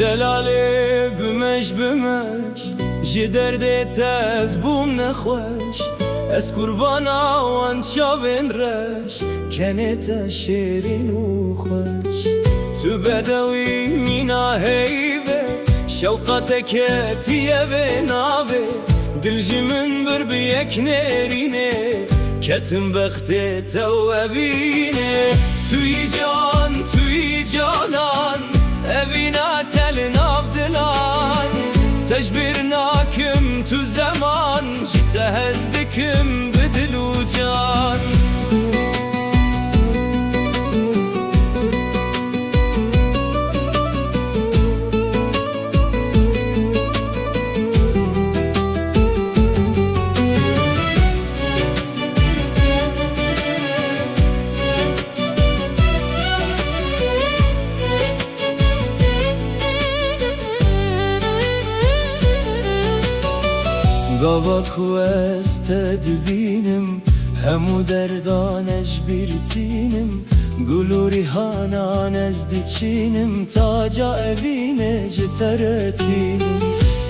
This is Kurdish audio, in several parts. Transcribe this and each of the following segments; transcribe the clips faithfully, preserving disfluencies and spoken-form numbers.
Delalê bimeş bimeş, ji derdê te ez bûm nexweş. Ez qurbana wan çavên reş, kenê te şêrîn û xweş. Tu bedewî mîna heyvê, şewqa te ketiye vê navê. Dil ji min bir bi yek nêrînê, ketim bextê te û evînê. Tu yî can, tu yî canan, evîna te li nav dilan. Te ji bîr nakim tu zeman, ji te hez dikim bi dil û can. Gava ku ez te dibînim, hemû derdan ez ji bîr tînim. Gul û rîhanan ez diçînim, taca evînê ji te re tînim.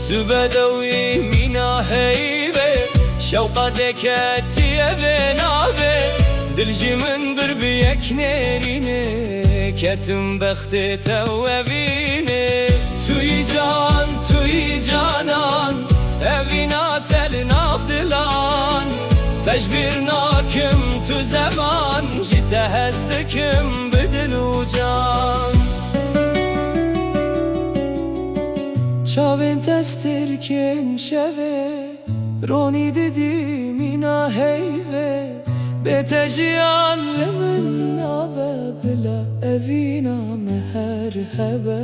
Tu bedewî mîna heyvê, şewqa te ketiye vê navê. Dil ji min bir bi yek nêrînê, ketim bextê te û evînê. Tu yî can, tu yî canan, evîna te li nav dilan. Te ji bîr nakim tu zeman, ji te hez dikim bi dil û can. Çavên te stirkên şevê, ronî didî mîna heyvê. Bê te jiyan li min nabe bila, evîna me her hebe.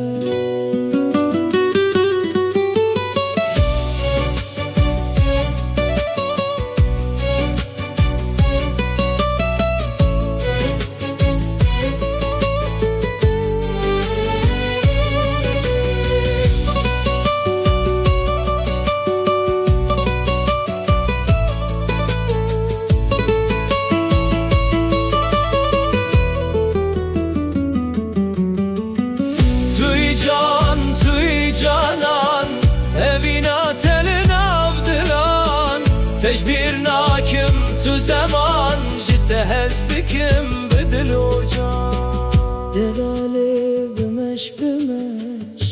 Tu yî can, tu yî canan, evîna te li nav dilan. Te ji bîr nakim tu zeman, ji te hez dikim bi dil û can. Delalê bimeş bimeş,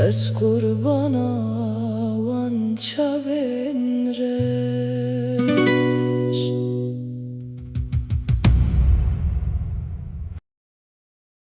ez qurbana wan çavê.